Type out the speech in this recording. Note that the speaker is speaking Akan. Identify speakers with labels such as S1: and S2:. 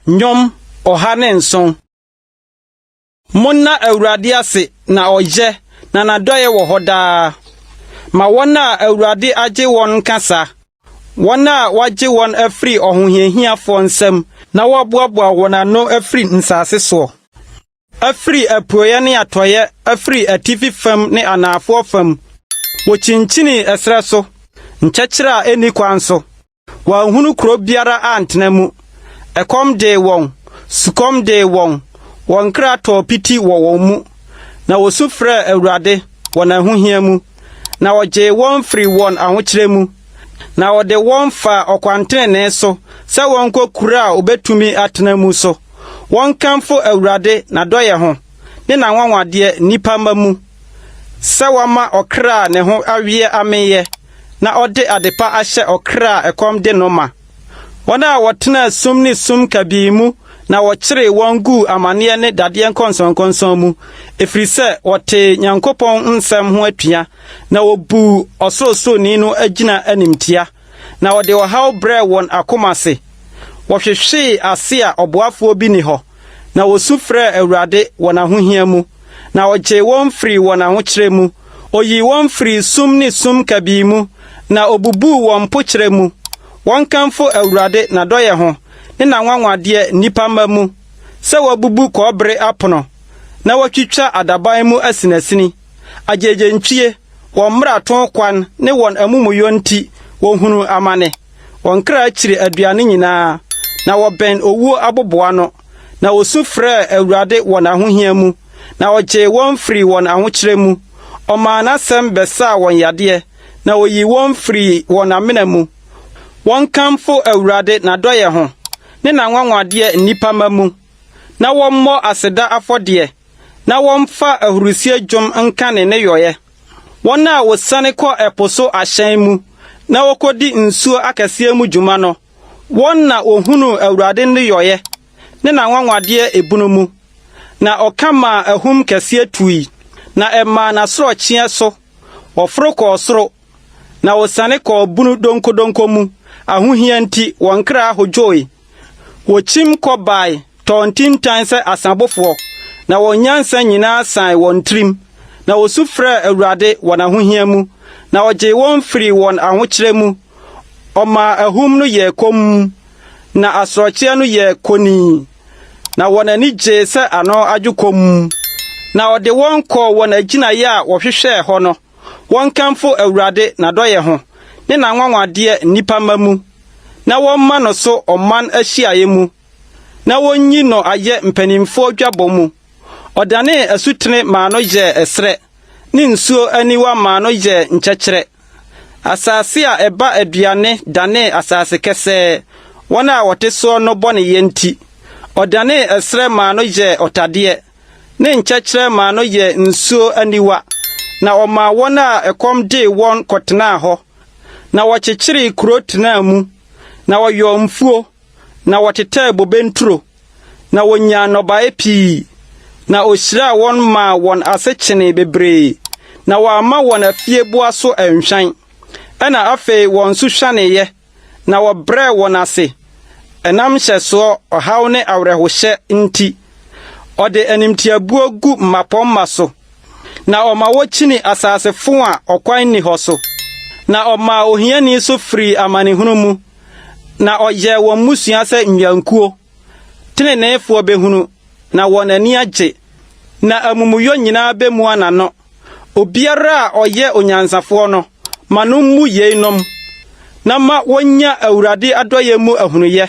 S1: Nnwom 107. Monna Awurade ase na ɔyɛ, na n'adɔeɛ wɔ hɔ daa. Ma wɔn a Awurade agye wɔn nka saa, wɔn a wagye wɔn afiri ɔhohiahiafoɔ nsam na waboaboa wɔn ano afiri nsase soɔ, afiri apueeɛ ne atɔeɛ, afiri atifi fam ne anaafoɔ fam. Wɔkyinkyinii ɛserɛ so, nkyɛkyerɛ a ɛnni kwan so. Wɔanhunu kuro biara antena mu. Ɛkɔm dee wɔn, sukɔm dee wɔn, wɔn kra tɔɔ piti wɔ wɔn mu. Na wɔsu frɛɛ Awurade wɔn ahohia mu, na ɔgyee wɔn firii wɔn ahokyerɛ mu. Na ɔde wɔn faa ɔkwantenenee so sɛ wɔnkɔ kuro a wɔbɛtumi atena mu so. Wɔnkamfo Awurade n'adɔeɛ ho, ne n'anwanwadeɛ nnipa mma mu, sɛ wama ɔkra a ne ho aweɛ ameeɛ, na ɔde adepa ahyɛ ɔkra a ɛkɔm de no ma. Wɔn a wɔtenaa sum ne sum kabii mu na wɔkyeree wɔn guu amaneɛ ne dadeɛ nkɔnsɔnkɔnsɔn mu, ɛfiri sɛ wɔtee Nyankopɔn nsɛm ho atua, na wɔbuu Ɔsorosoroni no agyina animtia, na ɔde ɔhaw brɛɛ wɔn akoma ase. Wɔhwehwee ase a ɔboafoɔ bi nni hɔ, na wɔsu frɛɛ Awurade wɔn ahohia mu, na ɔgyee wɔn firii wɔn ahokyerɛ mu. Oyii wɔn firii sum ne sum kabii mu, na obubuu wɔn mpokyerɛ mu. Wɔnkamfo Awurade n'adɔeɛ ho ne n'anwanwadeɛ nnipa mma mu, sɛ wabubu kɔbere apono, na watwitwa adaban mu asinasini. Agyegyentwie, wɔn mmarato kwan ne wɔn amumuyɔ nti, wɔhunuu amane. Wɔn kra kyiri aduane nyinaa, na wɔbɛn owuo aboboano. Na wɔsu frɛɛ Awurade wɔn ahohia mu, na ɔgyee wɔn firii wɔn ahokyerɛ mu. Ɔmaa n'asɛm bɛsaa wɔn yadeɛ, na oyii wɔn firii wɔn amena mu. Wɔnkamfo Awurade n'adɔeɛ ho, ne n'anwanwadeɛ nnipa mma mu, na wɔmmɔ aseda afɔdeɛ, na wɔmfa ahurisie dwom nka ne nneyɔeɛ. Wɔn a wɔsiane kɔ ɛpo so ahyɛn mu na wɔkɔdi nsuo akɛseɛ mu dwuma no, wɔn na wɔhunuu Awurade nneyɔeɛ ne n'anwanwadeɛ ebunu mu. Na ɔka maa ahum kɛseɛ tui, na ɛmaa n'asorɔkyeɛ so. Wɔforo kɔɔ soro, na wɔsiane kɔɔ bunu donkodonko mu. Ahohia nti, wɔn kra hodwoe. Wɔkyim kɔ bae, tɔɔ ntintan sɛ asabofoɔ, na wɔn nyansa nyinaa san wɔn tirim. Na wɔsu frɛɛ Awurade wɔn ahohia mu, na ɔgyee wɔn firii wɔn ahokyerɛ mu. Ɔmaa ahum no yɛɛ komm, na asorɔkyeɛ no yɛɛ konnii, na wɔn ani gyee sɛ ano adwo komm. Na ɔde wɔn kɔɔ wɔn agyinaeɛ a wɔhwehwɛɛ hɔ no. Wɔnkamfo Awurade n'adɔeɛ ho, ne n'anwanwadeɛ nnipa mma mu, na wɔmma no so ɔman ahyiaeɛ mu, na wonyi no ayɛ mpanimfoɔ dwabɔ mu. Ɔdanee asutene maa no yɛɛ ɛserɛ, ne nsuo aniwa maa no yɛɛ nkyɛkyerɛ. Asase a ɛba aduane danee asase kɛsɛɛ, wɔn a wɔte soɔ no bɔneyɛ nti. Ɔdanee ɛserɛ maa no yɛɛ ɔtadeɛ, ne nkyɛkyerɛ maa no yɛɛ nsuo aniwa, na ɔmaa wɔn a ɛkɔm dee wɔn kɔtenaa hɔ. Na wɔkyekyeree kuro tenaa mu, na wɔyɔɔ mfuo, na wɔtetɛɛ bobe nturo, na wonyaa nnɔbae pii. Na ohyiraa wɔn maa wɔn ase kyenee bebree, na wamma wɔn afieboa so anhwan. Ɛnna afei wɔn so hwaneeɛ, na wɔbrɛɛ wɔn ase, ɛnam nhyɛsoɔ, ɔhaw ne awerɛhohyɛ nti. Ɔde animtiabuo gu mmapɔmma so, na ɔma wokyini asase fo a ɔkwan nni hɔ so. Na ɔmaa ohiani so firii amanehunu mu, na ɔyɛɛ wɔn mmusua sɛ nnwankuo. Teneneefoɔ bɛhunu, na wɔn ani agye, na amumuyɔ nyinaa bɛmua n'ano. Obiara a ɔyɛ onyansafoɔ no, ma no mmu yeinom, na ma wonnya Awurade adɔeɛ mu ahunuyɛ.